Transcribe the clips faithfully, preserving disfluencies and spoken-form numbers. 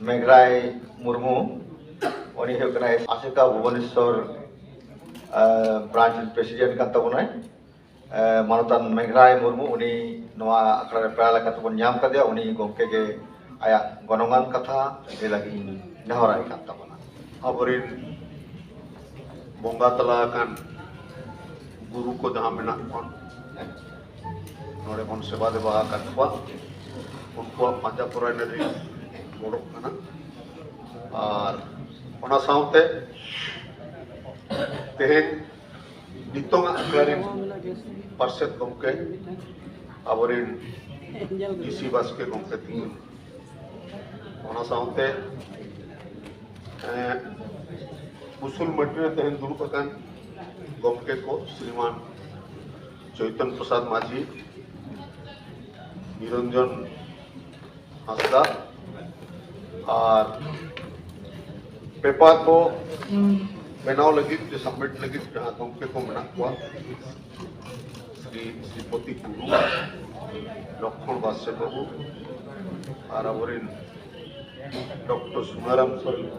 ᱢᱮᱜᱷᱨᱟᱭ ᱢᱩᱨᱢᱩ, ᱩᱱᱤ ᱦᱩᱭᱩᱜ ᱠᱟᱱᱟᱭ ᱟᱥᱮᱠᱟ ᱵᱷᱩᱵᱚᱱᱮᱥᱣᱚᱨ ᱵᱨᱟᱧᱪ ᱯᱨᱮᱥᱤᱰᱮᱱᱴ ᱠᱟᱱ ᱛᱟᱵᱚᱱᱟᱭ᱾ ᱢᱟᱱᱚᱛᱟᱱ ᱢᱮᱜᱷᱨᱟᱭ ᱢᱩᱨᱢᱩ, ᱩᱱᱤ ᱱᱚᱣᱟ ᱟᱠᱷᱲᱟ ᱨᱮ ᱯᱮᱲᱟ ᱞᱮᱠᱟᱛᱮᱵᱚᱱ ᱧᱟᱢ ᱠᱟᱫᱮᱭᱟ᱾ ᱩᱱᱤ ᱜᱚᱢᱠᱮ ᱜᱮ ᱟᱭᱟᱜ ᱜᱚᱱᱚᱝᱟᱱ ᱠᱟᱛᱷᱟ ᱞᱟᱹᱭ ᱞᱟᱹᱜᱤᱫ ᱤᱧ ᱱᱮᱦᱚᱨᱟᱭ ᱠᱟᱱ ᱛᱟᱵᱚᱱᱟ᱾ ᱟᱵᱚᱨᱮᱱ ᱵᱚᱸᱜᱟ ᱛᱟᱞᱟ ᱟᱠᱟᱱ ᱜᱩᱨᱩ ᱠᱚ ᱡᱟᱦᱟᱸ ᱢᱮᱱᱟᱜ ᱠᱚᱣᱟ, ᱱᱚᱰᱮ ᱵᱚᱱ ᱥᱮᱵᱟ ᱫᱮᱵᱟ ᱟᱠᱟᱫ ᱠᱚᱣᱟ, ᱩᱱᱠᱩᱣᱟᱜ ᱯᱟᱸᱡᱟ ᱯᱚᱨᱟᱭ ᱨᱮ ᱜᱚᱲᱚᱜ ᱠᱟᱱᱟ᱾ ᱟᱨ ᱚᱱᱟ ᱥᱟᱶᱛᱮ ᱛᱮᱦᱮᱧ ᱱᱤᱛᱚᱝᱟᱜ ᱟᱠᱷᱲᱟ ᱨᱮᱱ ᱯᱟᱨᱥᱮᱛ ᱜᱚᱢᱠᱮ, ᱟᱵᱚᱨᱮᱱ ᱰᱤᱥᱤ ᱵᱟᱥᱠᱮ ᱜᱚᱢᱠᱮ ᱛᱤᱠᱤᱱ, ᱚᱱᱟ ᱥᱟᱶᱛᱮ ᱩᱥᱩᱞ ᱢᱟᱹᱴᱤ ᱨᱮ ᱛᱮᱦᱮᱧ ᱫᱩᱲᱩᱵ ᱟᱠᱟᱱ ᱜᱚᱢᱠᱮ ᱠᱚ, ᱥᱨᱤᱢᱟᱱ ᱪᱳᱭᱛᱚᱱ ᱯᱨᱚᱥᱟᱫᱽ ᱢᱟᱹᱡᱷᱤ, ᱱᱤᱨᱚᱧᱡᱚᱱ ᱦᱟᱸᱥᱫᱟ, ᱟᱨ ᱯᱮᱯᱟᱨ ᱠᱚ ᱵᱮᱱᱟᱣ ᱞᱟᱹᱜᱤᱫ ᱥᱮ ᱥᱟᱵᱢᱤᱴ ᱞᱟᱹᱜᱤᱫ ᱡᱟᱦᱟᱸ ᱜᱚᱢᱠᱮ ᱠᱚ ᱢᱮᱱᱟᱜ ᱠᱚᱣᱟ, ᱥᱨᱤ ᱥᱨᱤᱯᱚᱛᱤ ᱴᱩᱰᱩ, ᱞᱚᱠᱠᱷᱚᱬ ᱵᱟᱥᱠᱮ ᱵᱟᱹᱵᱩ, ᱟᱨ ᱟᱵᱚᱨᱮᱱ ᱰᱚᱠᱴᱚᱨ ᱥᱩᱱᱟᱨᱟᱢ ᱥᱚᱨᱮᱱ,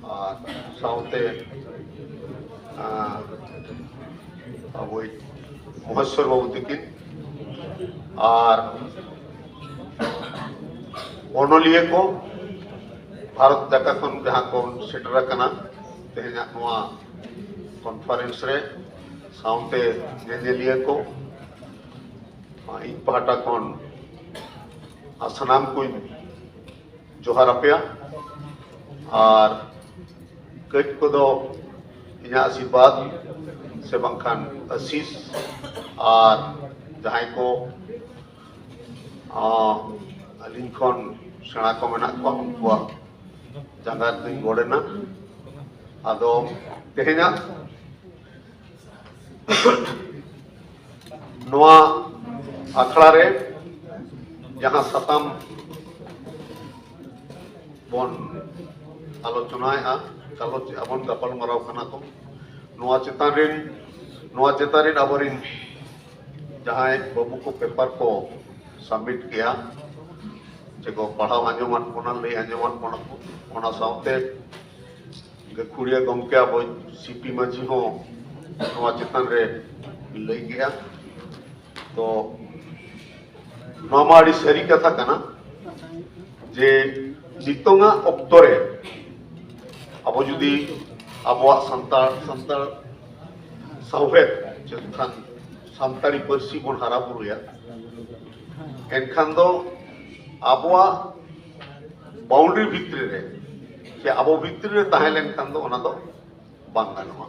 ᱟᱨ ᱥᱟᱶᱛᱮ ᱟᱵᱚᱭᱤᱡ ᱢᱚᱦᱮᱥᱣᱚᱨ ᱵᱟᱹᱵᱩ ᱛᱤᱠᱤᱱ, ᱟᱨ ᱚᱱᱚᱞᱤᱭᱟᱹ ᱠᱚ, ᱵᱷᱟᱨᱚᱛ ᱡᱟᱠᱟᱛ ᱠᱷᱚᱱ ᱡᱟᱦᱟᱸ ᱠᱚ ᱥᱮᱴᱮᱨ ᱟᱠᱟᱱᱟ ᱛᱮᱦᱮᱧᱟᱜ ᱱᱚᱣᱟ ᱠᱚᱱᱯᱷᱟᱨᱮᱱᱥ ᱨᱮ, ᱥᱟᱶᱛᱮ ᱧᱮᱧᱮᱞᱤᱭᱟᱹ ᱠᱚ, ᱤᱧ ᱯᱟᱦᱴᱟ ᱠᱷᱚᱱ ᱟᱨ ᱥᱟᱱᱟᱢ ᱠᱚᱧ ᱡᱚᱦᱟᱨ ᱟᱯᱮᱭᱟ᱾ ᱟᱨ ᱠᱟᱹᱡ ᱠᱚᱫᱚ ᱤᱧᱟᱹᱜ ᱟᱥᱤᱨᱵᱟᱫᱽ ᱥᱮ ᱵᱟᱝᱠᱷᱟᱱ ᱟᱥᱤᱥ, ᱟᱨ ᱡᱟᱦᱟᱸᱭ ᱠᱚ ᱟᱹᱞᱤᱧ ᱠᱷᱚᱱ ᱥᱮᱬᱟ ᱠᱚ ᱢᱮᱱᱟᱜ ᱠᱚᱣᱟ, ᱩᱱᱠᱩᱣᱟᱜ ᱡᱟᱸᱜᱟ ᱨᱮᱫᱚᱧ ᱜᱚᱲ ᱮᱱᱟ᱾ ᱟᱫᱚ ᱛᱮᱦᱮᱧᱟᱜ ᱱᱚᱣᱟ ᱟᱠᱷᱲᱟ ᱨᱮ ᱡᱟᱦᱟᱸ ᱥᱟᱛᱟᱢ ᱵᱚᱱ ᱟᱞᱳᱪᱚᱱᱟᱭᱮᱫᱼᱟ, ᱜᱟᱞᱚᱪᱮᱫᱼᱟ ᱵᱚᱱ, ᱜᱟᱯᱟᱞᱢᱟᱨᱟᱣ ᱠᱟᱱᱟ ᱠᱚ, ᱱᱚᱣᱟ ᱪᱮᱛᱟᱱ ᱨᱮᱱ ᱱᱚᱣᱟ ᱪᱮᱛᱟᱱ ᱨᱮᱱ ᱟᱵᱚᱨᱮᱱ ᱡᱟᱦᱟᱸᱭ ᱵᱟᱹᱵᱩ ᱠᱚ ᱯᱮᱯᱟᱨ ᱠᱚ ᱥᱟᱵᱢᱤᱴ ᱠᱮᱜᱼᱟ, ᱥᱮᱠᱚ ᱯᱟᱲᱦᱟᱣ ᱟᱸᱡᱚᱢᱟᱫ ᱵᱚᱱᱟ, ᱞᱟᱹᱭ ᱟᱸᱡᱚᱢᱟᱫ ᱵᱚᱱᱟ ᱠᱚ᱾ ᱚᱱᱟ ᱥᱟᱶᱛᱮ ᱜᱟᱹᱠᱷᱩᱲᱤᱭᱟᱹ ᱜᱚᱢᱠᱮ ᱟᱵᱚ ᱥᱤᱯᱤ ᱢᱟᱹᱡᱷᱤ ᱦᱚᱸ ᱱᱚᱣᱟ ᱪᱮᱛᱟᱱ ᱨᱮ ᱞᱟᱹᱭ ᱠᱮᱜᱼᱟ᱾ ᱛᱚ ᱱᱚᱣᱟ ᱢᱟ ᱟᱹᱰᱤ ᱥᱟᱹᱨᱤ ᱠᱟᱛᱷᱟ ᱠᱟᱱᱟ ᱡᱮ ᱱᱤᱛᱚᱝᱟᱜ ᱚᱠᱛᱚ ᱨᱮ ᱟᱵᱚ ᱡᱩᱫᱤ ᱟᱵᱚᱣᱟᱜ ᱥᱟᱱᱛᱟᱲ ᱥᱟᱱᱛᱟᱲ ᱥᱟᱶᱦᱮᱫ ᱪᱮᱫ ᱠᱷᱟᱱ ᱥᱟᱱᱛᱟᱲᱤ ᱯᱟᱹᱨᱥᱤ ᱵᱚᱱ ᱦᱟᱨᱟ ᱵᱩᱨᱩᱭᱟ, ᱮᱱᱠᱷᱟᱱ ᱫᱚ ᱟᱵᱚᱣᱟᱜ ᱵᱟᱣᱩᱱᱰᱟᱨᱤ ᱵᱷᱤᱛᱨᱤ ᱨᱮ ᱥᱮ ᱟᱵᱚ ᱵᱷᱤᱛᱨᱤ ᱨᱮ ᱛᱟᱦᱮᱸ ᱞᱮᱱᱠᱷᱟᱱ ᱫᱚ ᱚᱱᱟ ᱫᱚ ᱵᱟᱝ ᱜᱟᱱᱚᱜᱼᱟ᱾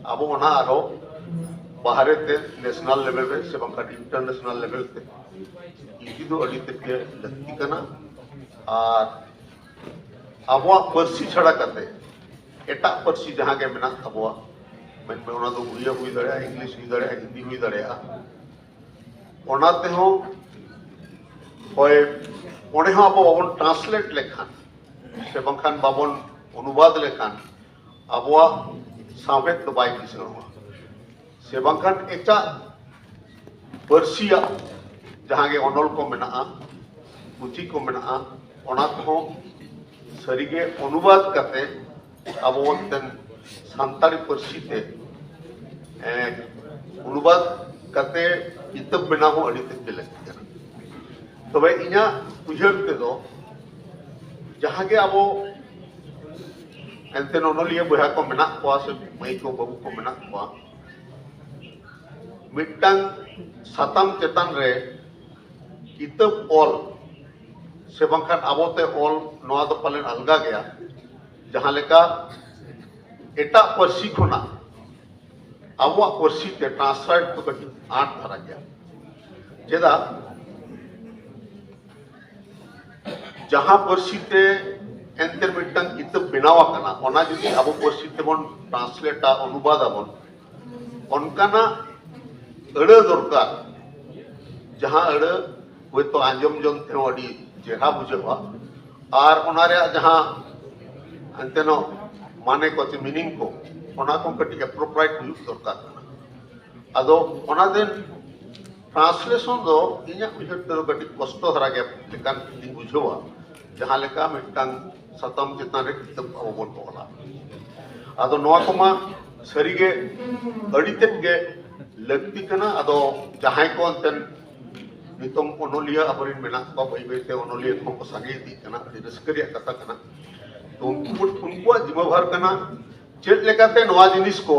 ᱟᱵᱚ ᱚᱱᱟ ᱟᱨᱦᱚᱸ ᱵᱟᱦᱨᱮ ᱛᱮ ᱱᱮᱥᱱᱟᱞ ᱞᱮᱵᱮᱞ ᱨᱮ ᱥᱮ ᱵᱟᱝᱠᱷᱟᱱ ᱤᱱᱴᱟᱨᱱᱮᱥᱱᱟᱞ ᱞᱮᱵᱮᱞ ᱛᱮ ᱤᱫᱤ ᱫᱚ ᱟᱹᱰᱤ ᱛᱮᱫ ᱜᱮ ᱞᱟᱹᱠᱛᱤ ᱠᱟᱱᱟ᱾ ᱟᱨ ᱟᱵᱚᱣᱟᱜ ᱯᱟᱹᱨᱥᱤ ᱪᱷᱟᱲᱟ ᱠᱟᱛᱮ ᱮᱴᱟᱜ ᱯᱟᱹᱨᱥᱤ ᱡᱟᱦᱟᱸ ᱜᱮ ᱢᱮᱱᱟᱜ ᱛᱟᱵᱚᱣᱟ, ᱢᱮᱱᱢᱮ ᱚᱱᱟ ᱫᱚ ᱩᱲᱤᱭᱟ ᱦᱩᱭ ᱫᱟᱲᱮᱭᱟᱜᱼᱟ, ᱤᱝᱞᱤᱥ ᱦᱩᱭ ᱫᱟᱲᱮᱭᱟᱜᱼᱟ, ᱦᱤᱱᱫᱤ ᱦᱩᱭ ᱫᱟᱲᱮᱭᱟᱜᱼᱟ, ᱚᱱᱟ ᱛᱮᱦᱚᱸ ᱦᱳᱭ ᱚᱸᱰᱮ ᱦᱚᱸ ᱟᱵᱚ ᱵᱟᱵᱚᱱ ᱴᱨᱟᱱᱥᱞᱮᱴ ᱞᱮᱠᱷᱟᱱ ᱥᱮ ᱵᱟᱝᱠᱷᱟᱱ ᱵᱟᱵᱚᱱ ᱚᱱᱩᱵᱟᱫ ᱞᱮᱠᱷᱟᱱ ᱟᱵᱚᱣᱟᱜ ᱥᱟᱶᱦᱮᱫ ᱫᱚ ᱵᱟᱭ ᱠᱤᱥᱟᱹᱬᱚᱜᱼᱟ᱾ ᱥᱮ ᱵᱟᱝᱠᱷᱟᱱ ᱮᱴᱟᱜ ᱯᱟᱹᱨᱥᱤᱭᱟᱜ ᱡᱟᱦᱟᱸ ᱜᱮ ᱚᱱᱚᱞ ᱠᱚ ᱢᱮᱱᱟᱜᱼᱟ, ᱯᱩᱛᱷᱤ ᱠᱚ ᱢᱮᱱᱟᱜᱼᱟ, ᱚᱱᱟ ᱠᱚᱦᱚᱸ ᱥᱟᱹᱨᱤᱜᱮ ᱚᱱᱩᱵᱟᱫ ᱠᱟᱛᱮ ᱟᱵᱚ ᱢᱤᱫᱴᱮᱱ ᱥᱟᱱᱛᱟᱲᱤ ᱯᱟᱹᱨᱥᱤ ᱛᱮ, ᱮ, ᱚᱱᱩᱵᱟᱫ ᱠᱟᱛᱮ ᱠᱤᱛᱟᱹᱵ ᱵᱮᱱᱟᱣ ᱦᱚᱸ ᱟᱹᱰᱤ ᱛᱮᱫ ᱜᱮ ᱞᱟᱹᱠᱛᱤ ᱠᱟᱱᱟ᱾ ᱛᱚᱵᱮ ᱤᱧᱟᱹᱜ ᱩᱭᱦᱟᱹᱨ ᱛᱮᱫᱚ ᱡᱟᱦᱟᱸ ᱜᱮ ᱟᱵᱚ ᱮᱱᱛᱮ ᱚᱱᱚᱞᱤᱭᱟᱹ ᱵᱚᱭᱦᱟ ᱠᱚ ᱢᱮᱱᱟᱜ ᱠᱚᱣᱟ ᱥᱮ ᱢᱟᱹᱭ ᱠᱚ ᱵᱟᱹᱵᱩ ᱠᱚ ᱢᱮᱱᱟᱜ ᱠᱚᱣᱟ, ᱢᱤᱫᱴᱟᱝ ᱥᱟᱛᱟᱢ ᱪᱮᱛᱟᱱ ᱨᱮ ᱠᱤᱛᱟᱹᱵ ᱚᱞ ᱥᱮ ᱵᱟᱝᱠᱷᱟᱱ ᱟᱵᱚᱛᱮ ᱚᱞ, ᱱᱚᱣᱟ ᱫᱚ ᱯᱟᱞᱮᱱ ᱟᱞᱜᱟ ᱜᱮᱭᱟ᱾ ᱡᱟᱦᱟᱸ ᱞᱮᱠᱟ ᱮᱴᱟᱜ ᱯᱟᱹᱨᱥᱤ ᱠᱷᱚᱱᱟᱜ ᱟᱵᱚᱣᱟᱜ ᱯᱟᱹᱨᱥᱤ ᱛᱮ ᱴᱨᱟᱱᱥᱞᱮᱴ ᱫᱚ ᱠᱟᱹᱴᱤᱡ ᱟᱸᱴ ᱫᱷᱟᱨᱟ ᱜᱮᱭᱟ᱾ ᱪᱮᱫᱟᱜ? ᱡᱟᱦᱟᱸ ᱯᱟᱹᱨᱥᱤ ᱛᱮ ᱮᱱᱛᱮ ᱢᱤᱫᱴᱟᱝ ᱠᱤᱛᱟᱹᱵ ᱵᱮᱱᱟᱣ ᱟᱠᱟᱱᱟ, ᱚᱱᱟ ᱡᱩᱫᱤ ᱟᱵᱚ ᱯᱟᱹᱨᱥᱤ ᱛᱮᱵᱚᱱ ᱴᱨᱟᱱᱥᱞᱮᱴᱟ, ᱚᱱᱩᱵᱟᱫ ᱟᱵᱚᱱ, ᱚᱱᱠᱟᱱᱟᱜ ᱟᱹᱲᱟᱹ ᱫᱚᱨᱠᱟᱨ, ᱡᱟᱦᱟᱸ ᱟᱹᱲᱟᱹ ᱦᱚᱭᱛᱳ ᱟᱸᱡᱚᱢ ᱡᱚᱝ ᱛᱮᱦᱚᱸ ᱟᱹᱰᱤ ᱪᱮᱦᱨᱟ ᱵᱩᱡᱷᱟᱹᱜᱼᱟ, ᱟᱨ ᱚᱱᱟ ᱨᱮᱭᱟᱜ ᱡᱟᱦᱟᱸ ᱮᱱᱛᱮᱱᱚᱜ ᱢᱟᱱᱮ ᱠᱚ ᱪᱮ ᱢᱤᱱᱤᱝ ᱠᱚ, ᱚᱱᱟ ᱠᱚ ᱠᱟᱹᱴᱤᱡ ᱮᱯᱨᱳᱯᱨᱟᱭᱮᱴ ᱦᱩᱭᱩᱜ ᱫᱚᱨᱠᱟᱨ ᱠᱟᱱᱟ᱾ ᱟᱫᱚ ᱚᱱᱟ ᱫᱤᱱ ᱴᱨᱟᱱᱥᱞᱮᱥᱚᱱ ᱫᱚ ᱤᱧᱟᱹᱜ ᱩᱭᱦᱟᱹᱨ ᱛᱮᱫᱚ ᱠᱟᱹᱴᱤᱡ ᱠᱚᱥᱴᱚ ᱫᱷᱟᱨᱟ ᱜᱮ ᱞᱮᱠᱟᱱ ᱤᱧ ᱵᱩᱡᱷᱟᱹᱣᱟ, ᱡᱟᱦᱟᱸ ᱞᱮᱠᱟ ᱢᱤᱫᱴᱟᱝ ᱥᱟᱛᱟᱢ ᱪᱮᱛᱟᱱ ᱨᱮ ᱠᱤᱛᱟᱹᱵ ᱟᱵᱚ ᱵᱚᱱ ᱚᱞᱟ᱾ ᱟᱫᱚ ᱱᱚᱣᱟ ᱠᱚᱢᱟ ᱥᱟᱹᱨᱤᱜᱮ ᱟᱹᱰᱤ ᱛᱮᱫ ᱜᱮ ᱞᱟᱹᱠᱛᱤ ᱠᱟᱱᱟ᱾ ᱟᱫᱚ ᱡᱟᱦᱟᱸᱭ ᱠᱚ ᱮᱱᱛᱮᱫ ᱱᱤᱛᱚᱝ ᱚᱱᱚᱞᱤᱭᱟᱹ ᱟᱵᱚᱨᱮᱱ ᱢᱮᱱᱟᱜ ᱠᱚᱣᱟ, ᱵᱟᱹᱭ ᱵᱟᱹᱭᱛᱮ ᱚᱱᱚᱞᱤᱭᱟᱹ ᱠᱚᱦᱚᱸ ᱠᱚ ᱥᱟᱸᱜᱮ ᱤᱫᱤᱜ ᱠᱟᱱᱟ, ᱟᱹᱰᱤ ᱨᱟᱹᱥᱠᱟᱹ ᱨᱮᱭᱟᱜ ᱠᱟᱛᱷᱟ ᱠᱟᱱᱟ᱾ ᱛᱚ ᱩᱱᱠᱩ, ᱩᱱᱠᱩᱣᱟᱜ ᱡᱤᱢᱟᱹᱵᱷᱟᱨ ᱠᱟᱱᱟ ᱪᱮᱫ ᱞᱮᱠᱟᱛᱮ ᱱᱚᱣᱟ ᱡᱤᱱᱤᱥ ᱠᱚ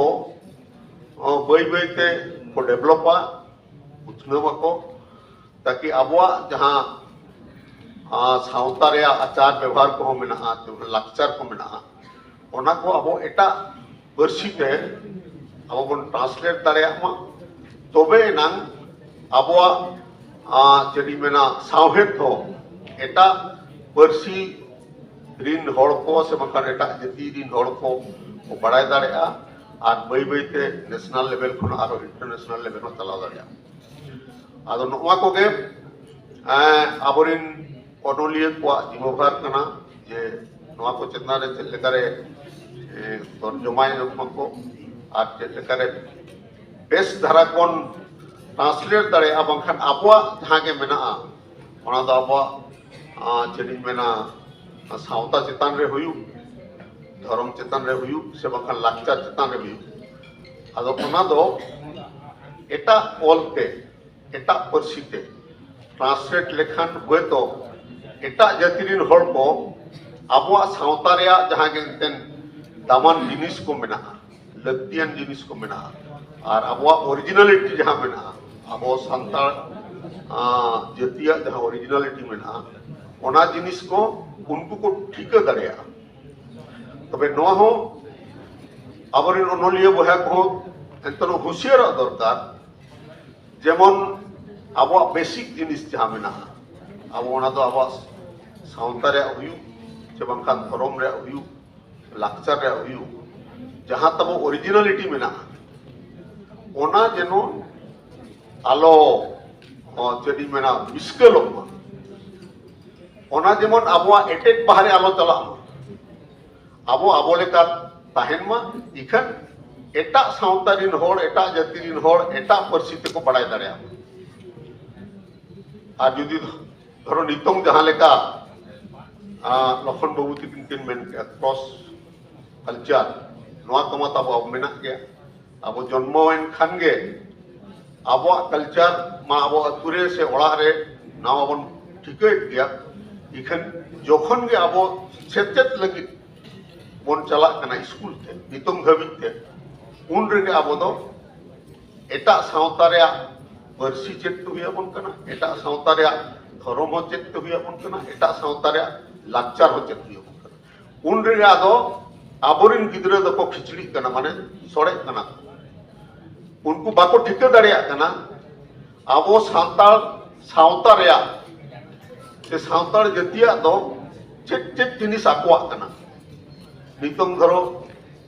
ᱚ, ᱵᱟᱹᱭ ᱵᱟᱹᱭᱛᱮ ᱠᱚ ᱰᱮᱵᱷᱞᱚᱯᱟ, ᱩᱛᱱᱟᱹᱣ ᱟᱠᱚ, ᱛᱟᱠᱤ ᱟᱵᱚᱣᱟᱜ ᱡᱟᱦᱟᱸ ᱟᱸ, ᱥᱟᱶᱛᱟ ᱨᱮᱭᱟᱜ ᱟᱪᱟᱨ ᱵᱮᱵᱚᱦᱟᱨ ᱠᱚᱦᱚᱸ ᱢᱮᱱᱟᱜᱼᱟ, ᱞᱟᱠᱪᱟᱨ ᱠᱚ ᱢᱮᱱᱟᱜᱼᱟ, ᱚᱱᱟ ᱠᱚ ᱟᱵᱚ ᱮᱴᱟᱜ ᱯᱟᱹᱨᱥᱤ ᱛᱮ ᱟᱵᱚ ᱵᱚᱱ ᱴᱨᱟᱱᱥᱞᱮᱴ ᱫᱟᱲᱮᱭᱟᱜ ᱢᱟ᱾ ᱛᱚᱵᱮ ᱮᱱᱟᱝ ᱟᱵᱚᱣᱟᱜ ᱟᱸ, ᱪᱮᱫ ᱤᱧ ᱢᱮᱱᱟ, ᱥᱟᱶᱦᱮᱫ ᱦᱚᱸ ᱮᱴᱟᱜ ᱯᱟᱹᱨᱥᱤ ᱨᱤᱱ ᱦᱚᱲ ᱠᱚ ᱥᱮ ᱵᱟᱝᱠᱷᱟᱱ ᱮᱴᱟᱜ ᱡᱟᱹᱛᱤ ᱨᱤᱱ ᱦᱚᱲ ᱠᱚ ᱠᱚ ᱵᱟᱲᱟᱭ ᱫᱟᱲᱮᱭᱟᱜᱼᱟ ᱟᱨ ᱵᱟᱹᱭ ᱵᱟᱹᱭᱛᱮ ᱱᱮᱥᱱᱟᱞ ᱞᱮᱵᱮᱞ ᱠᱷᱚᱱ ᱟᱨᱦᱚᱸ ᱤᱱᱴᱟᱨᱱᱮᱥᱱᱟᱞ ᱞᱮᱵᱮᱞ ᱦᱚᱸ ᱪᱟᱞᱟᱣ ᱫᱟᱲᱮᱭᱟᱜᱼᱟ᱾ ᱟᱫᱚ ᱱᱚᱣᱟ ᱠᱚᱜᱮ ᱮᱸ, ᱟᱵᱚᱨᱮᱱ ᱚᱱᱚᱞᱤᱭᱟᱹ ᱠᱚᱣᱟᱜ ᱡᱤᱢᱟᱹᱵᱷᱟᱨ ᱠᱟᱱᱟ ᱡᱮ ᱱᱚᱣᱟ ᱠᱚ ᱪᱮᱛᱟᱱ ᱨᱮ ᱪᱮᱫ ᱞᱮᱠᱟᱨᱮ ᱮᱸ, ᱛᱚᱨᱡᱚᱢᱟᱭ ᱢᱟᱠᱚ ᱟᱨ ᱪᱮᱫ ᱞᱮᱠᱟᱨᱮ ᱵᱮᱥ ᱫᱷᱟᱨᱟ ᱵᱚᱱ ᱴᱨᱟᱱᱥᱞᱮᱴ ᱫᱟᱲᱮᱭᱟᱜᱼᱟ, ᱵᱟᱝᱠᱷᱟᱱ ᱟᱵᱚᱣᱟᱜ ᱡᱟᱦᱟᱸ ᱜᱮ ᱢᱮᱱᱟᱜᱼᱟ ᱚᱱᱟ ᱫᱚ ᱟᱵᱚᱣᱟᱜ ᱟᱸ, ᱪᱮᱫ ᱤᱧ ᱢᱮᱱᱟ, ᱥᱟᱶᱛᱟ ᱪᱮᱛᱟᱱ ᱨᱮ ᱦᱩᱭᱩᱜ, ᱫᱷᱚᱨᱚᱢ ᱪᱮᱛᱟᱱ ᱨᱮ ᱦᱩᱭᱩᱜ ᱥᱮ ᱵᱟᱝᱠᱷᱟᱱ ᱞᱟᱠᱪᱟᱨ ᱪᱮᱛᱟᱱ ᱨᱮ ᱦᱩᱭᱩᱜ, ᱟᱫᱚ ᱚᱱᱟ ᱫᱚ ᱮᱴᱟᱜ ᱚᱞ ᱛᱮ, ᱮᱴᱟᱜ ᱯᱟᱹᱨᱥᱤ ᱛᱮ ᱴᱨᱟᱱᱥᱞᱮᱴ ᱞᱮᱠᱷᱟᱱ ᱦᱚᱭᱛᱚ ᱮᱴᱟᱜ ᱡᱟᱹᱛᱤ ᱨᱤᱱ ᱦᱚᱲ ᱠᱚ ᱟᱵᱚᱣᱟᱜ ᱥᱟᱶᱛᱟ ᱨᱮᱭᱟᱜ ᱡᱟᱦᱟᱸ ᱜᱮ ᱮᱱᱛᱮᱫ ᱫᱟᱢᱟᱱ ᱡᱤᱱᱤᱥ ᱠᱚ ᱢᱮᱱᱟᱜᱼᱟ, ᱞᱟᱹᱠᱛᱤᱭᱟᱱ ᱡᱤᱱᱤᱥ ᱠᱚ ᱢᱮᱱᱟᱜᱼᱟ, ᱟᱨ ᱟᱵᱚᱣᱟᱜ ᱚᱨᱤᱡᱤᱱᱟᱞᱤᱴᱤ ᱡᱟᱦᱟᱸ ᱢᱮᱱᱟᱜᱼᱟ, ᱟᱵᱚ ᱥᱟᱱᱛᱟᱲ ᱟᱸ, ᱡᱟᱹᱛᱤᱭᱟᱜ ᱡᱟᱦᱟᱸ ᱚᱨᱤᱡᱤᱱᱟᱞᱤᱴᱤ ᱢᱮᱱᱟᱜᱼᱟ, ᱚᱱᱟ ᱡᱤᱱᱤᱥ ᱠᱚ ᱩᱱᱠᱩ ᱠᱚ ᱴᱷᱤᱠᱟᱹ ᱫᱟᱲᱮᱭᱟᱜᱼᱟ᱾ ᱛᱚᱵᱮ ᱱᱚᱣᱟ ᱦᱚᱸ ᱟᱵᱚᱨᱮᱱ ᱚᱱᱚᱞᱤᱭᱟᱹ ᱵᱚᱭᱦᱟ ᱠᱚᱦᱚᱸ ᱮᱱᱛᱮ ᱦᱩᱸᱥᱤᱭᱟᱨᱚᱜ ᱫᱚᱨᱠᱟᱨ᱾ ᱡᱮᱢᱚᱱ ᱟᱵᱚᱣᱟᱜ ᱵᱮᱥᱤᱠ ᱡᱤᱱᱤᱥ ᱡᱟᱦᱟᱸ ᱢᱮᱱᱟᱜᱼᱟ, ᱟᱵᱚ ᱚᱱᱟ ᱫᱚ ᱟᱵᱚᱣᱟᱜ ᱥᱟᱶᱛᱟ ᱨᱮᱭᱟᱜ ᱦᱩᱭᱩᱜ ᱥᱮ ᱵᱟᱝᱠᱷᱟᱱ ᱫᱷᱚᱨᱚᱢ ᱨᱮᱭᱟᱜ ᱦᱩᱭᱩᱜ, ᱞᱟᱠᱪᱟᱨ ᱨᱮᱭᱟᱜ ᱦᱩᱭᱩᱜ, ᱡᱟᱦᱟᱸ ᱛᱟᱵᱚ ᱚᱨᱤᱡᱤᱱᱟᱞᱤᱴᱤ ᱢᱮᱱᱟᱜᱼᱟ, ᱚᱱᱟ ᱡᱮᱱᱚ ᱟᱞᱚ, ᱚ, ᱪᱮᱫ ᱤᱧ ᱢᱮᱱᱟ, ᱵᱤᱥᱠᱟᱹᱞᱚᱜ ᱢᱟ, ᱚᱱᱟ ᱡᱮᱢᱚᱱ ᱟᱵᱚᱣᱟᱜ ᱮᱴᱮᱫ ᱵᱟᱦᱨᱮ ᱟᱞᱚ ᱪᱟᱞᱟᱜ ᱢᱟ, ᱟᱵᱚ ᱟᱵᱚ ᱞᱮᱠᱟ ᱛᱟᱦᱮᱱ ᱢᱟ, ᱤᱠᱷᱟᱹᱱ ᱮᱴᱟᱜ ᱥᱟᱶᱛᱟ ᱨᱤᱱ ᱦᱚᱲ, ᱮᱴᱟᱜ ᱡᱟᱹᱛᱤ ᱨᱤᱱ ᱦᱚᱲ ᱮᱴᱟᱜ ᱯᱟᱹᱨᱥᱤ ᱛᱮᱠᱚ ᱵᱟᱲᱟᱭ ᱫᱟᱲᱮᱭᱟᱜ ᱢᱟ᱾ ᱟᱨ ᱡᱩᱫᱤ ᱫᱷᱚᱨᱚ ᱱᱤᱛᱚᱝ ᱡᱟᱦᱟᱸ ᱞᱮᱠᱟ ᱞᱚᱠᱷᱚᱱ ᱵᱟᱹᱵᱩ ᱛᱤᱠᱤᱱ ᱠᱤᱱ ᱢᱮᱱ ᱠᱮᱫᱼᱟ, ᱠᱨᱚᱥ ᱠᱟᱞᱪᱟᱨ, ᱱᱚᱣᱟ ᱠᱚᱢᱟ ᱛᱟᱵᱚ ᱢᱮᱱᱟᱜ ᱜᱮᱭᱟ᱾ ᱟᱵᱚ ᱡᱚᱱᱢᱚᱭᱮᱱ ᱠᱷᱟᱱ ᱜᱮ ᱟᱵᱚᱣᱟᱜ ᱠᱟᱞᱪᱟᱨ ᱢᱟ ᱟᱵᱚ ᱟᱹᱛᱩ ᱨᱮ ᱥᱮ ᱚᱲᱟᱜ ᱨᱮ ᱱᱟᱣᱟ ᱵᱚᱱ ᱴᱷᱤᱠᱟᱹᱭᱮᱫ ᱜᱮᱭᱟ᱾ ᱤᱠᱷᱟᱹᱱ ᱡᱚᱠᱷᱚᱱ ᱜᱮ ᱟᱵᱚ ᱥᱮᱪᱮᱫ ᱞᱟᱹᱜᱤᱫ ᱵᱚᱱ ᱪᱟᱞᱟᱜ ᱠᱟᱱᱟ ᱥᱠᱩᱞ ᱛᱮ, ᱱᱤᱛᱚᱝ ᱫᱷᱟᱹᱵᱤᱡ ᱛᱮ, ᱩᱱ ᱨᱮᱜᱮ ᱟᱵᱚ ᱫᱚ ᱮᱴᱟᱜ ᱥᱟᱶᱛᱟ ᱨᱮᱭᱟᱜ ᱯᱟᱹᱨᱥᱤ ᱪᱮᱫ ᱦᱩᱭ ᱟᱵᱚᱱ ᱠᱟᱱᱟ, ᱮᱴᱟᱜ ᱥᱟᱶᱛᱟ ᱨᱮᱭᱟᱜ ᱫᱷᱚᱨᱚᱢ ᱦᱚᱸ ᱪᱮᱫ ᱦᱩᱭ ᱟᱵᱚᱱ ᱠᱟᱱᱟ, ᱮᱴᱟᱜ ᱥᱟᱶᱛᱟ ᱨᱮᱭᱟᱜ ᱞᱟᱠᱪᱟᱨ ᱦᱚᱸ ᱪᱮᱫ ᱦᱩᱭ ᱟᱵᱚᱱ ᱠᱟᱱᱟ᱾ ᱩᱱ ᱨᱮᱜᱮ ᱟᱫᱚ ᱟᱵᱚᱨᱮᱱ ᱜᱤᱫᱽᱨᱟᱹ ᱫᱚᱠᱚ ᱠᱷᱤᱪᱲᱤᱜ ᱠᱟᱱᱟ, ᱢᱟᱱᱮ ᱥᱚᱲᱮᱜ ᱠᱟᱱᱟ ᱠᱚ᱾ ᱩᱱᱠᱩ ᱵᱟᱠᱚ ᱴᱷᱤᱠᱟᱹ ᱫᱟᱲᱮᱭᱟᱜ ᱠᱟᱱᱟ ᱟᱵᱚ ᱥᱟᱱᱛᱟᱲ ᱥᱟᱶᱛᱟ ᱨᱮᱭᱟᱜ ᱥᱮ ᱥᱟᱱᱛᱟᱲ ᱡᱟᱹᱛᱤᱭᱟᱜ ᱫᱚ ᱪᱮᱫ ᱪᱮᱫ ᱡᱤᱱᱤᱥ ᱟᱠᱚᱣᱟᱜ ᱠᱟᱱᱟ᱾ ᱱᱤᱛᱚᱝ ᱫᱷᱚᱨᱚ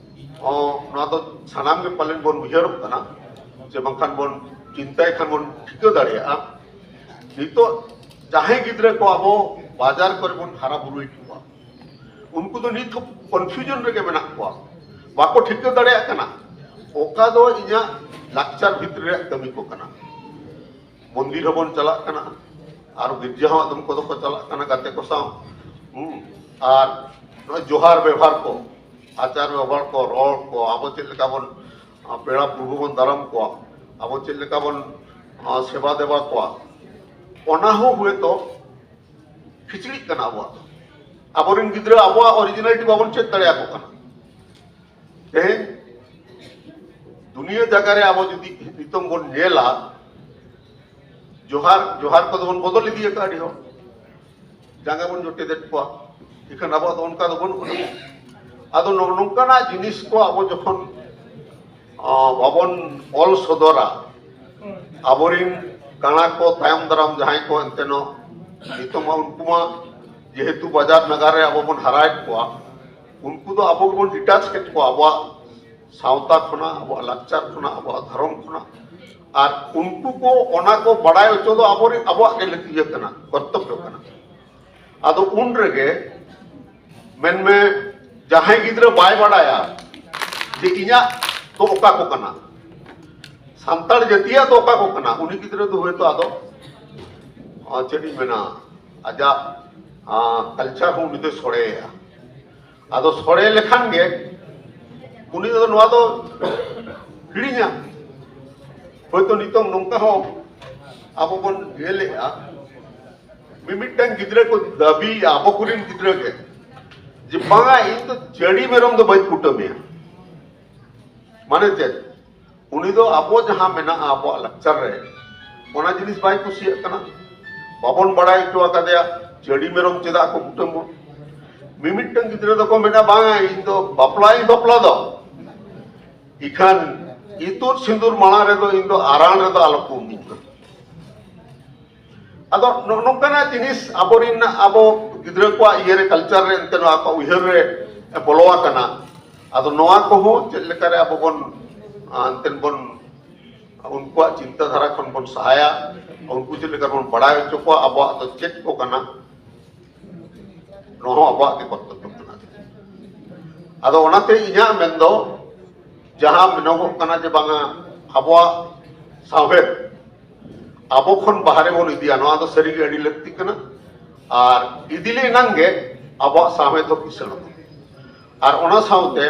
ᱚ, ᱱᱚᱣᱟ ᱫᱚ ᱥᱟᱱᱟᱢ ᱜᱮ ᱯᱟᱞᱮᱱ ᱵᱚᱱ ᱩᱭᱦᱟᱹᱨᱚᱜ ᱠᱟᱱᱟ, ᱥᱮ ᱵᱟᱝᱠᱷᱟᱱ ᱵᱚᱱ ᱪᱤᱱᱛᱟᱹᱭ ᱠᱷᱟᱱ ᱵᱚᱱ ᱴᱷᱤᱠᱟᱹ ᱫᱟᱲᱮᱭᱟᱜᱼᱟ᱾ ᱱᱤᱛᱚᱜ ᱡᱟᱦᱟᱸᱭ ᱜᱤᱫᱽᱨᱟᱹ ᱠᱚ ᱟᱵᱚ ᱵᱟᱡᱟᱨ ᱠᱚᱨᱮ ᱵᱚᱱ ᱦᱟᱨᱟ ᱵᱩᱨᱩᱭᱮᱫ ᱠᱚᱣᱟ, ᱩᱱᱠᱩ ᱫᱚ ᱱᱤᱛ ᱦᱚᱸ ᱠᱚᱱᱯᱷᱤᱭᱩᱡᱚᱱ ᱨᱮᱜᱮ ᱢᱮᱱᱟᱜ ᱠᱚᱣᱟ, ᱵᱟᱠᱚ ᱴᱷᱤᱠᱟᱹ ᱫᱟᱲᱮᱭᱟᱜ ᱠᱟᱱᱟ ᱚᱠᱟ ᱫᱚ ᱤᱧᱟᱹᱜ ᱞᱟᱠᱪᱟᱨ ᱵᱷᱤᱛᱨᱤ ᱨᱮᱭᱟᱜ ᱠᱟᱹᱢᱤ ᱠᱚ ᱠᱟᱱᱟ᱾ ᱢᱚᱱᱫᱤᱨ ᱦᱚᱸᱵᱚᱱ ᱪᱟᱞᱟᱜ ᱠᱟᱱᱟ, ᱟᱨ ᱜᱤᱨᱡᱟᱹ ᱦᱚᱸ ᱟᱫᱚᱢ ᱠᱚᱫᱚ ᱠᱚ ᱪᱟᱞᱟᱜ ᱠᱟᱱᱟ ᱜᱟᱛᱮ ᱠᱚ ᱥᱟᱶ᱾ ᱦᱩᱸ᱾ ᱟᱨ ᱱᱚᱜᱼᱚᱭ ᱡᱚᱦᱟᱨ ᱵᱮᱵᱚᱦᱟᱨ ᱠᱚ, ᱟᱪᱟᱨ ᱵᱮᱵᱚᱦᱟᱨ ᱠᱚ, ᱨᱚᱲ ᱠᱚ, ᱟᱵᱚ ᱪᱮᱫ ᱞᱮᱠᱟ ᱵᱚᱱ, ᱟ, ᱯᱮᱲᱟ ᱯᱨᱚᱵᱷᱩ ᱵᱚᱱ ᱫᱟᱨᱟᱢ ᱠᱚᱣᱟ, ᱟᱵᱚ ᱪᱮᱫ ᱞᱮᱠᱟ ᱵᱚᱱ, ᱟ, ᱥᱮᱵᱟ ᱫᱮᱵᱟ ᱠᱚᱣᱟ, ᱚᱱᱟ ᱦᱚᱸ ᱦᱚᱭᱛᱚ ᱠᱷᱤᱪᱲᱤᱜ ᱠᱟᱱᱟ ᱟᱵᱚᱣᱟᱜ ᱫᱚ᱾ ᱟᱵᱚᱨᱮᱱ ᱜᱤᱫᱽᱨᱟᱹ ᱟᱵᱚᱣᱟᱜ ᱚᱨᱤᱡᱤᱱᱟᱞᱤᱴᱤ ᱵᱟᱵᱚᱱ ᱪᱮᱫ ᱫᱟᱲᱮᱭᱟᱠᱚ ᱠᱟᱱᱟ᱾ ᱛᱮᱦᱮᱧ ᱫᱩᱱᱤᱭᱟᱹ ᱡᱟᱭᱜᱟ ᱨᱮ ᱟᱵᱚ ᱡᱩᱫᱤ ᱱᱤᱛᱚᱝ ᱵᱚᱱ ᱧᱮᱞᱟ, ᱡᱚᱦᱟᱨ, ᱡᱚᱦᱟᱨ ᱠᱚᱫᱚ ᱵᱚᱱ ᱵᱚᱫᱚᱞ ᱤᱫᱤ ᱟᱠᱟᱫᱼᱟ ᱟᱹᱰᱤ ᱦᱚᱲ, ᱡᱟᱸᱜᱟ ᱵᱚᱱ ᱡᱚᱴᱮᱫᱮᱫ ᱠᱚᱣᱟ᱾ ᱮᱱᱠᱷᱟᱱ ᱟᱵᱚᱣᱟᱜ ᱫᱚ ᱚᱱᱠᱟ ᱫᱚ ᱵᱟᱹᱱᱩᱜ ᱟᱱᱟ᱾ ᱟᱫᱚ ᱱᱚᱜᱼᱚ ᱱᱚᱝᱠᱟᱱᱟᱜ ᱡᱤᱱᱤᱥ ᱠᱚ ᱟᱵᱚ ᱡᱚᱠᱷᱚᱱ, ᱟ, ᱵᱟᱵᱚᱱ ᱚᱞ ᱥᱚᱫᱚᱨᱟ, ᱟᱵᱚᱨᱤᱱ ᱠᱟᱬᱟ ᱠᱚ ᱛᱟᱭᱚᱢ ᱫᱟᱨᱟᱢ ᱡᱟᱦᱟᱸᱭ ᱠᱚ ᱮᱱᱛᱮ ᱱᱚ-, ᱱᱤᱛᱚᱜ ᱢᱟ ᱩᱱᱠᱩ ᱢᱟ ᱡᱮᱦᱮᱛᱩ ᱵᱟᱡᱟᱨ ᱱᱟᱜᱟᱨ ᱨᱮ ᱟᱵᱚ ᱵᱚᱱ ᱦᱟᱨᱟᱭᱮᱫ ᱠᱚᱣᱟ, ᱩᱱᱠᱩ ᱫᱚ ᱟᱵᱚ ᱜᱮᱵᱚᱱ ᱰᱤᱴᱟᱪ ᱠᱮᱫ ᱠᱚᱣᱟ ᱟᱵᱚᱣᱟᱜ ᱥᱟᱶᱛᱟ ᱠᱷᱚᱱᱟᱜ, ᱟᱵᱚᱣᱟᱜ ᱞᱟᱠᱪᱟᱨ ᱠᱷᱚᱱᱟᱜ, ᱟᱵᱚᱣᱟᱜ ᱫᱷᱚᱨᱚᱢ ᱠᱷᱚᱱᱟᱜ᱾ ᱟᱨ ᱩᱱᱠᱩ ᱠᱚ ᱚᱱᱟ ᱠᱚ ᱵᱟᱲᱟᱭ ᱦᱚᱪᱚ ᱫᱚ ᱟᱵᱚᱨᱮᱱ, ᱟᱵᱚᱣᱟᱜ ᱜᱮ ᱤᱭᱟᱹ ᱠᱟᱱᱟ, ᱠᱚᱨᱛᱚᱵᱵᱚ ᱠᱟᱱᱟ᱾ ᱟᱫᱚ ᱩᱱ ᱨᱮᱜᱮ ᱢᱮᱱᱢᱮ ᱡᱟᱦᱟᱸᱭ ᱜᱤᱫᱽᱨᱟᱹ ᱵᱟᱭ ᱵᱟᱲᱟᱭᱟ ᱡᱮ ᱤᱧᱟᱹᱜ ᱫᱚ ᱚᱠᱟ ᱠᱚ ᱠᱟᱱᱟ, ᱥᱟᱱᱛᱟᱲ ᱡᱟᱹᱛᱤᱭᱟᱜ ᱫᱚ ᱚᱠᱟ ᱠᱚ ᱠᱟᱱᱟ, ᱩᱱᱤ ᱜᱤᱫᱽᱨᱟᱹ ᱫᱚ ᱦᱚᱭᱛᱚ ᱟᱫᱚ ᱪᱮᱫ ᱤᱧ ᱢᱮᱱᱟ, ᱟᱡᱟᱜ ᱠᱟᱞᱪᱟᱨ ᱦᱚᱸ ᱩᱱᱤ ᱫᱚᱭ ᱥᱚᱲᱮᱭᱟ᱾ ᱟᱫᱚ ᱥᱚᱲᱮ ᱞᱮᱠᱷᱟᱱ ᱜᱮ ᱩᱱᱤ ᱫᱚ ᱱᱚᱣᱟ ᱫᱚ ᱦᱤᱲᱤᱧᱟ᱾ ᱦᱳᱭᱛᱳ ᱱᱤᱛᱚᱝ ᱱᱚᱝᱠᱟ ᱦᱚᱸ ᱟᱵᱚ ᱵᱚᱱ ᱧᱮᱞᱮᱜᱼᱟ, ᱢᱤᱢᱤᱫᱴᱟᱝ ᱜᱤᱫᱽᱨᱟᱹ ᱠᱚ ᱫᱟᱹᱵᱤᱭᱮᱜᱼᱟ, ᱟᱵᱚ ᱠᱚᱨᱮᱱ ᱜᱤᱫᱽᱨᱟᱹ ᱜᱮ, ᱡᱮ ᱵᱟᱝᱟ, ᱤᱧ ᱫᱚ ᱪᱟᱹᱲᱤ ᱢᱮᱨᱚᱢ ᱫᱚ ᱵᱟᱹᱧ ᱠᱩᱴᱟᱹᱢᱮᱭᱟ᱾ ᱢᱟᱱᱮ ᱪᱮᱫ? ᱩᱱᱤ ᱫᱚ ᱟᱵᱚ ᱡᱟᱦᱟᱸ ᱢᱮᱱᱟᱜᱼᱟ ᱟᱵᱚᱣᱟᱜ ᱞᱟᱠᱪᱟᱨ ᱨᱮ, ᱚᱱᱟ ᱡᱤᱱᱤᱥ ᱵᱟᱭ ᱠᱩᱥᱤᱭᱟᱜ ᱠᱟᱱᱟ᱾ ᱵᱟᱵᱚᱱ ᱵᱟᱲᱟᱭ ᱦᱚᱪᱚ ᱟᱠᱟᱫᱮᱭᱟ ᱪᱟᱹᱲᱤ ᱢᱮᱨᱚᱢ ᱪᱮᱫᱟᱜ ᱠᱚ ᱠᱩᱴᱟᱹᱢᱟ᱾ ᱢᱤᱢᱤᱫᱴᱟᱝ ᱜᱤᱫᱽᱨᱟᱹ ᱫᱚᱠᱚ ᱢᱮᱱᱟ, ᱵᱟᱝᱟ, ᱤᱧ ᱫᱚ ᱵᱟᱯᱞᱟᱧ ᱵᱟᱯᱞᱟ ᱫᱚ, ᱤᱠᱷᱟᱱ ᱤᱛᱩᱫ ᱥᱤᱸᱫᱩᱨ ᱢᱟᱲᱟᱝ ᱨᱮᱫᱚ ᱤᱧ ᱫᱚ ᱟᱨᱟᱬ ᱨᱮᱫᱚ ᱟᱞᱚ ᱠᱚ ᱩᱢᱤᱧ ᱢᱟ᱾ ᱟᱫᱚ ᱱᱚᱜᱼᱚ ᱱᱚᱝᱠᱟᱱᱟᱜ ᱡᱤᱱᱤᱥ ᱟᱵᱚᱨᱮᱱ, ᱟᱵᱚ ᱜᱤᱫᱽᱨᱟᱹ ᱠᱚᱣᱟᱜ ᱤᱭᱟᱹᱨᱮ, ᱠᱟᱞᱪᱟᱨ ᱨᱮ, ᱮᱱᱛᱮ ᱱᱚᱣᱟ ᱠᱚ ᱩᱭᱦᱟᱹᱨ ᱨᱮ ᱵᱚᱞᱚ ᱟᱠᱟᱱᱟ᱾ ᱟᱫᱚ ᱱᱚᱣᱟ ᱠᱚᱦᱚᱸ ᱪᱮᱫ ᱞᱮᱠᱟᱨᱮ ᱟᱵᱚ ᱵᱚᱱ, ᱮᱱᱛᱮ ᱵᱚᱱ, ᱩᱱᱠᱩᱣᱟᱜ ᱪᱤᱱᱛᱟᱹ ᱫᱷᱟᱨᱟ ᱠᱷᱚᱱ ᱵᱚᱱ ᱥᱟᱦᱟᱭᱟ, ᱩᱱᱠᱩ ᱪᱮᱫ ᱞᱮᱠᱟ ᱵᱚᱱ ᱵᱟᱲᱟᱭ ᱦᱚᱪᱚ ᱠᱚᱣᱟ ᱟᱵᱚᱣᱟᱜ ᱫᱚ ᱪᱮᱫ ᱠᱚ ᱠᱟᱱᱟ, ᱱᱚᱣᱟ ᱦᱚᱸ ᱟᱵᱚᱣᱟᱜ ᱜᱮ ᱠᱚᱨᱛᱚᱵᱵᱚ ᱠᱟᱱᱟ᱾ ᱟᱫᱚ ᱚᱱᱟᱛᱮ ᱤᱧᱟᱹᱜ ᱢᱮᱱ ᱫᱚ, ᱡᱟᱦᱟᱸ ᱢᱮᱱᱚᱜᱚᱜ ᱠᱟᱱᱟ ᱡᱮ ᱵᱟᱝᱟ, ᱟᱵᱚᱣᱟᱜ ᱥᱟᱶᱦᱮᱫ ᱟᱵᱚ ᱠᱷᱚᱱ ᱵᱟᱦᱨᱮ ᱵᱚᱱ ᱤᱫᱤᱭᱟ, ᱱᱚᱣᱟ ᱫᱚ ᱥᱟᱹᱨᱤᱜᱮ ᱟᱹᱰᱤ ᱞᱟᱹᱠᱛᱤ ᱠᱟᱱᱟ᱾ ᱟᱨ ᱤᱫᱤ ᱞᱮᱱᱟᱝ ᱜᱮ ᱟᱵᱚᱣᱟᱜ ᱥᱟᱶᱦᱮᱫ ᱫᱚ ᱠᱤᱥᱟᱹᱬᱚᱜᱼᱟ᱾ ᱟᱨ ᱚᱱᱟ ᱥᱟᱶᱛᱮ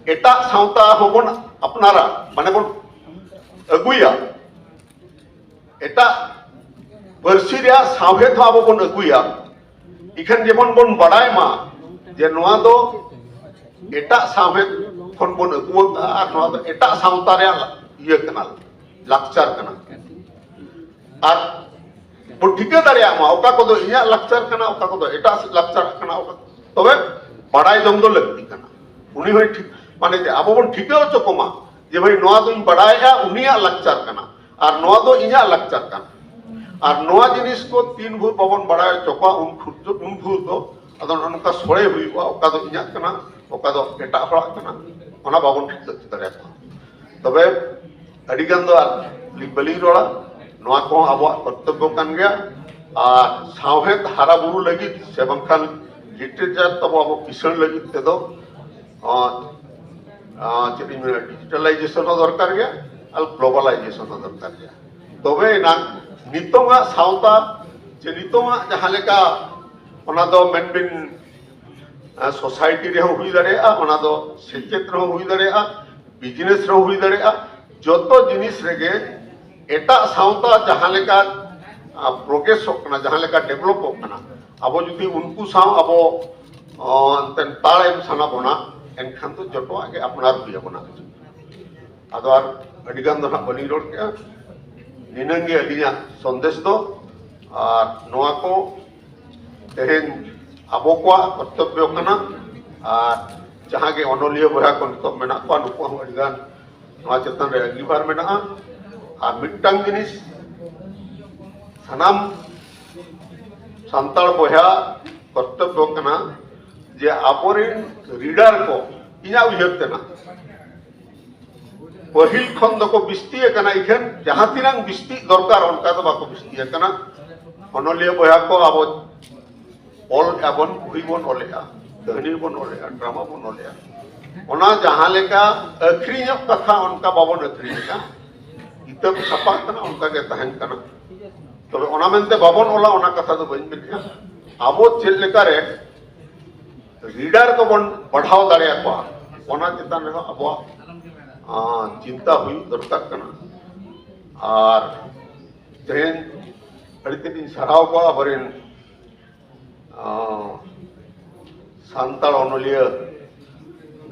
ᱮᱴᱟᱜ ᱥᱟᱶᱛᱟ ᱦᱚᱸᱵᱚᱱ ᱟᱯᱱᱟᱨᱟ, ᱢᱟᱱᱮ ᱵᱚᱱ ᱟᱹᱜᱩᱭᱟ, ᱮᱴᱟᱜ ᱯᱟᱹᱨᱥᱤ ᱨᱮᱭᱟᱜ ᱥᱟᱶᱦᱮᱫ ᱦᱚᱸ ᱟᱵᱚ ᱵᱚᱱ ᱟᱹᱜᱩᱭᱟ᱾ ᱤᱠᱷᱟᱹᱱ ᱡᱮᱢᱚᱱ ᱵᱚᱱ ᱵᱟᱲᱟᱭ ᱢᱟ ᱡᱮ ᱱᱚᱣᱟ ᱫᱚ ᱮᱴᱟᱜ ᱥᱟᱶᱦᱮᱫ ᱠᱷᱚᱱ ᱵᱚᱱ ᱟᱹᱜᱩ ᱟᱠᱟᱫᱼᱟ ᱟᱨ ᱱᱚᱣᱟ ᱫᱚ ᱮᱴᱟᱜ ᱥᱟᱶᱛᱟ ᱨᱮᱭᱟᱜ ᱤᱭᱟᱹ ᱠᱟᱱᱟ, ᱞᱟᱠᱪᱟᱨ ᱠᱟᱱᱟ᱾ ᱟᱨ ᱵᱚᱱ ᱴᱷᱤᱠᱟᱹ ᱫᱟᱲᱮᱭᱟᱜ ᱢᱟ ᱚᱠᱟ ᱠᱚᱫᱚ ᱤᱧᱟᱹᱜ ᱞᱟᱠᱪᱟᱨ ᱠᱟᱱᱟ, ᱚᱠᱟ ᱠᱚᱫᱚ ᱮᱴᱟᱜ ᱞᱟᱠᱪᱟᱨ ᱠᱟᱱᱟ, ᱚᱠᱟ, ᱛᱚᱵᱮ ᱵᱟᱲᱟᱭ ᱡᱚᱝ ᱫᱚ ᱞᱟᱹᱠᱛᱤ ᱠᱟᱱᱟ᱾ ᱩᱱᱤ ᱦᱚᱸᱭ ᱴᱷᱤᱠ, ᱢᱟᱱᱮ ᱪᱮᱫ, ᱟᱵᱚ ᱵᱚᱱ ᱴᱷᱤᱠᱟᱹ ᱦᱚᱪᱚ ᱠᱚᱢᱟ ᱡᱮ ᱵᱷᱟᱹᱭ, ᱱᱚᱣᱟ ᱫᱚᱧ ᱵᱟᱲᱟᱭᱟ, ᱩᱱᱤᱭᱟᱜ ᱞᱟᱠᱪᱟᱨ ᱠᱟᱱᱟ, ᱟᱨ ᱱᱚᱣᱟ ᱫᱚ ᱤᱧᱟᱹᱜ ᱞᱟᱠᱪᱟᱨ ᱠᱟᱱᱟ᱾ ᱟᱨ ᱱᱚᱣᱟ ᱡᱤᱱᱤᱥ ᱠᱚ ᱛᱤᱱ ᱵᱷᱳᱨ ᱵᱟᱵᱚᱱ ᱵᱟᱲᱟᱭ ᱦᱚᱪᱚ ᱠᱚᱣᱟ, ᱩᱱ ᱵᱷᱳᱨ ᱫᱚ, ᱩᱱ ᱵᱷᱳᱨ ᱫᱚ ᱟᱫᱚ ᱱᱚᱜᱼᱚ ᱱᱚᱝᱠᱟ ᱥᱚᱲᱮ ᱦᱩᱭᱩᱜᱼᱟ, ᱚᱠᱟ ᱫᱚ ᱤᱧᱟᱹᱜ ᱠᱟᱱᱟ, ᱚᱠᱟ ᱫᱚ ᱮᱴᱟᱜ ᱦᱚᱲᱟᱜ ᱠᱟᱱᱟ, ᱚᱱᱟ ᱵᱟᱵᱚᱱ ᱴᱷᱤᱠᱟᱹ ᱦᱚᱪᱚ ᱫᱟᱲᱮᱭᱟᱠᱚᱣᱟ᱾ ᱛᱚᱵᱮ ᱟᱹᱰᱤ ᱜᱟᱱ ᱫᱚ ᱟᱨ ᱵᱟᱹᱞᱤᱧ ᱨᱚᱲᱟ, ᱱᱚᱣᱟ ᱠᱚᱦᱚᱸ ᱟᱵᱚᱣᱟᱜ ᱠᱚᱨᱛᱚᱵᱵᱚ ᱠᱟᱱ ᱜᱮᱭᱟ᱾ ᱟᱨ ᱥᱟᱶᱦᱮᱫ ᱦᱟᱨᱟ ᱵᱩᱨᱩ ᱞᱟᱹᱜᱤᱫ ᱥᱮ ᱵᱟᱝᱠᱷᱟᱱ ᱞᱤᱴᱟᱨᱮᱪᱟᱨ ᱛᱟᱵᱚ ᱟᱵᱚ ᱠᱤᱥᱟᱹᱬ ᱞᱟᱹᱜᱤᱫ ᱛᱮᱫᱚ, ᱟᱸ, ᱟᱸ, ᱪᱮᱫ ᱤᱧ ᱢᱮᱱᱟ, ᱰᱤᱡᱤᱴᱟᱞᱟᱭᱡᱮᱥᱚᱱ ᱦᱚᱸ ᱫᱚᱨᱠᱟᱨ ᱜᱮᱭᱟ ᱟᱨ ᱜᱞᱳᱵᱟᱞᱟᱭᱡᱮᱥᱚᱱ ᱦᱚᱸ ᱫᱚᱨᱠᱟᱨ ᱜᱮᱭᱟ᱾ ᱛᱚᱵᱮ ᱮᱱᱟᱝ ᱱᱤᱛᱚᱝᱟᱜ ᱥᱟᱶᱛᱟ ᱪᱮ ᱱᱤᱛᱚᱝᱟᱜ ᱡᱟᱦᱟᱸ ᱞᱮᱠᱟ, ᱚᱱᱟ ᱫᱚ ᱢᱮᱱᱵᱤᱱ ᱥᱳᱥᱟᱭᱴᱤ ᱨᱮᱦᱚᱸ ᱦᱩᱭ ᱫᱟᱲᱮᱭᱟᱜᱼᱟ, ᱚᱱᱟ ᱫᱚ ᱥᱮᱪᱮᱫ ᱨᱮᱦᱚᱸ ᱦᱩᱭ ᱫᱟᱲᱮᱭᱟᱜᱼᱟ, ᱵᱤᱡᱽᱱᱮᱥ ᱨᱮᱦᱚᱸ ᱦᱩᱭ ᱫᱟᱲᱮᱭᱟᱜᱼᱟ᱾ ᱡᱚᱛᱚ ᱡᱤᱱᱤᱥ ᱨᱮᱜᱮ ᱮᱴᱟᱜ ᱥᱟᱶᱛᱟ ᱡᱟᱦᱟᱸ ᱞᱮᱠᱟ ᱯᱨᱚᱜᱨᱮᱥᱚᱜ ᱠᱟᱱᱟ, ᱡᱟᱦᱟᱸ ᱞᱮᱠᱟ ᱰᱮᱵᱷᱞᱚᱯᱚᱜ ᱠᱟᱱᱟ, ᱟᱵᱚ ᱡᱩᱫᱤ ᱩᱱᱠᱩ ᱥᱟᱶ ᱟᱵᱚ ᱮᱱᱛᱮᱫ ᱛᱟᱲ ᱮᱢ ᱥᱟᱱᱟ ᱵᱚᱱᱟ, ᱮᱱᱠᱷᱟᱱ ᱫᱚ ᱡᱚᱛᱚᱣᱟᱜ ᱜᱮ ᱟᱯᱱᱟᱨ ᱦᱩᱭ ᱟᱵᱚᱱᱟ᱾ ᱟᱫᱚ ᱟᱨ ᱟᱹᱰᱤ ᱜᱟᱱ ᱫᱚ ᱱᱟᱦᱟᱜ ᱵᱟᱹᱞᱤᱧ ᱨᱚᱲ ᱠᱮᱜᱼᱟ᱾ ᱱᱤᱱᱟᱹᱝ ᱜᱮ ᱟᱹᱞᱤᱧᱟᱜ ᱥᱚᱱᱫᱮᱥ ᱫᱚ᱾ ᱟᱨ ᱱᱚᱣᱟ ᱠᱚ ᱛᱮᱦᱮᱧ ᱟᱵᱚ ᱠᱚᱣᱟᱜ ᱠᱚᱨᱛᱚᱵᱽᱵᱚ ᱠᱟᱱᱟ᱾ ᱟᱨ ᱡᱟᱦᱟᱸ ᱜᱮ ᱚᱱᱚᱞᱤᱭᱟᱹ ᱵᱚᱭᱦᱟ ᱠᱚ ᱱᱤᱛᱚᱜ ᱢᱮᱱᱟᱜ ᱠᱚᱣᱟ, ᱱᱩᱠᱩ ᱦᱚᱸ ᱟᱹᱰᱤ ᱜᱟᱱ ᱱᱚᱣᱟ ᱪᱮᱛᱟᱱ ᱨᱮ ᱟᱹᱜᱤᱵᱷᱟᱨ ᱢᱮᱱᱟᱜᱼᱟ᱾ ᱟᱨ ᱢᱤᱫᱴᱟᱝ ᱡᱤᱱᱤᱥ ᱥᱟᱱᱟᱢ ᱥᱟᱱᱛᱟᱲ ᱵᱚᱭᱦᱟ ᱠᱚᱨᱛᱚᱵᱽᱵᱚ ᱠᱟᱱᱟ ᱡᱮ ᱟᱵᱚᱨᱮᱱ ᱨᱤᱰᱟᱨ ᱠᱚ, ᱤᱧᱟᱹᱜ ᱩᱭᱦᱟᱹᱨ ᱛᱮᱱᱟᱜ, ᱯᱟᱹᱦᱤᱞ ᱠᱷᱚᱱ ᱫᱚᱠᱚ ᱵᱤᱥᱛᱤ ᱟᱠᱟᱱᱟ, ᱤᱠᱷᱟᱹᱱ ᱡᱟᱦᱟᱸ ᱛᱤᱱᱟᱹᱝ ᱵᱤᱥᱛᱤ ᱫᱚᱨᱠᱟᱨ ᱚᱱᱠᱟ ᱫᱚ ᱵᱟᱠᱚ ᱵᱤᱥᱛᱤ ᱟᱠᱟᱱᱟ᱾ ᱚᱱᱚᱞᱤᱭᱟᱹ ᱵᱚᱭᱦᱟ ᱠᱚ, ᱟᱵᱚ ᱚᱞ ᱟᱵᱚᱱ, ᱵᱩᱦᱤ ᱵᱚᱱ ᱚᱞᱮᱜᱼᱟ, ᱠᱟᱹᱦᱱᱤ ᱵᱚᱱ ᱚᱞᱮᱜᱼᱟ, ᱰᱨᱟᱢᱟ ᱵᱚᱱ ᱚᱞᱮᱜᱼᱟ, ᱚᱱᱟ ᱡᱟᱦᱟᱸ ᱞᱮᱠᱟ ᱟᱹᱠᱷᱨᱤᱧᱚᱜ ᱠᱟᱛᱷᱟ ᱚᱱᱠᱟ ᱵᱟᱵᱚᱱ ᱟᱹᱠᱷᱨᱤᱧᱮᱜᱼᱟ, ᱠᱤᱛᱟᱹᱵ ᱪᱷᱟᱯᱟᱜ ᱠᱟᱱᱟ ᱚᱱᱠᱟ ᱜᱮ ᱛᱟᱦᱮᱱ ᱠᱟᱱᱟ᱾ ᱛᱚᱵᱮ ᱚᱱᱟ ᱢᱮᱱᱛᱮ ᱵᱟᱵᱚᱱ ᱚᱞᱟ ᱚᱱᱟ ᱠᱟᱛᱷᱟ ᱫᱚ ᱵᱟᱹᱧ ᱢᱮᱱᱮᱜᱼᱟ᱾ ᱟᱵᱚ ᱪᱮᱫ ᱞᱮᱠᱟᱨᱮ ᱨᱤᱰᱟᱨ ᱠᱚᱵᱚᱱ ᱵᱟᱲᱦᱟᱣ ᱫᱟᱲᱮᱭᱟᱠᱚᱣᱟ, ᱚᱱᱟ ᱪᱮᱛᱟᱱ ᱨᱮᱦᱚᱸ ᱟᱵᱚᱣᱟᱜ ᱟᱸ, ᱪᱤᱱᱛᱟ ᱦᱩᱭᱩᱜ ᱫᱚᱨᱠᱟᱨ ᱠᱟᱱᱟ᱾ ᱟᱨ ᱛᱮᱦᱮᱧ ᱟᱹᱰᱤ ᱛᱮᱫ ᱤᱧ ᱥᱟᱨᱦᱟᱣ ᱠᱚᱣᱟ ᱟᱵᱚᱨᱮᱱ ᱟᱸ, ᱥᱟᱱᱛᱟᱲ ᱚᱱᱚᱞᱤᱭᱟᱹ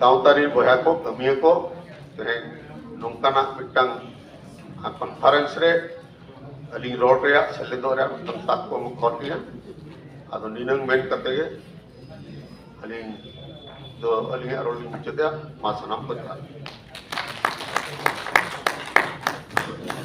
ᱜᱟᱶᱛᱟ ᱨᱮᱱ ᱵᱚᱭᱦᱟ ᱠᱚ, ᱠᱟᱹᱢᱤᱭᱟᱹ ᱠᱚ, ᱛᱮᱦᱮᱧ ᱱᱚᱝᱠᱟᱱᱟᱜ ᱢᱤᱫᱴᱟᱝ ᱠᱚᱱᱯᱷᱟᱨᱮᱱᱥ ᱨᱮ ᱟᱹᱞᱤᱧ ᱨᱚᱲ ᱨᱮᱭᱟᱜ, ᱥᱮᱞᱮᱫᱚᱜ ᱨᱮᱭᱟᱜ ᱢᱤᱫᱴᱟᱝ ᱛᱟᱠ ᱠᱚ ᱮᱢ ᱠᱟᱣᱟᱫ ᱞᱤᱧᱟ᱾ ᱟᱫᱚ ᱱᱤᱱᱟᱹᱝ ᱢᱮᱱ ᱠᱟᱛᱮ ᱜᱮ ᱟᱹᱞᱤᱧ ᱫᱚ ᱟᱹᱞᱤᱧᱟᱜ ᱨᱚᱲ ᱞᱤᱧ ᱢᱩᱪᱟᱹᱫᱮᱜᱼᱟ᱾ ᱢᱟ ᱥᱟᱱᱟᱢ ᱠᱚ ᱡᱚᱦᱟᱨ᱾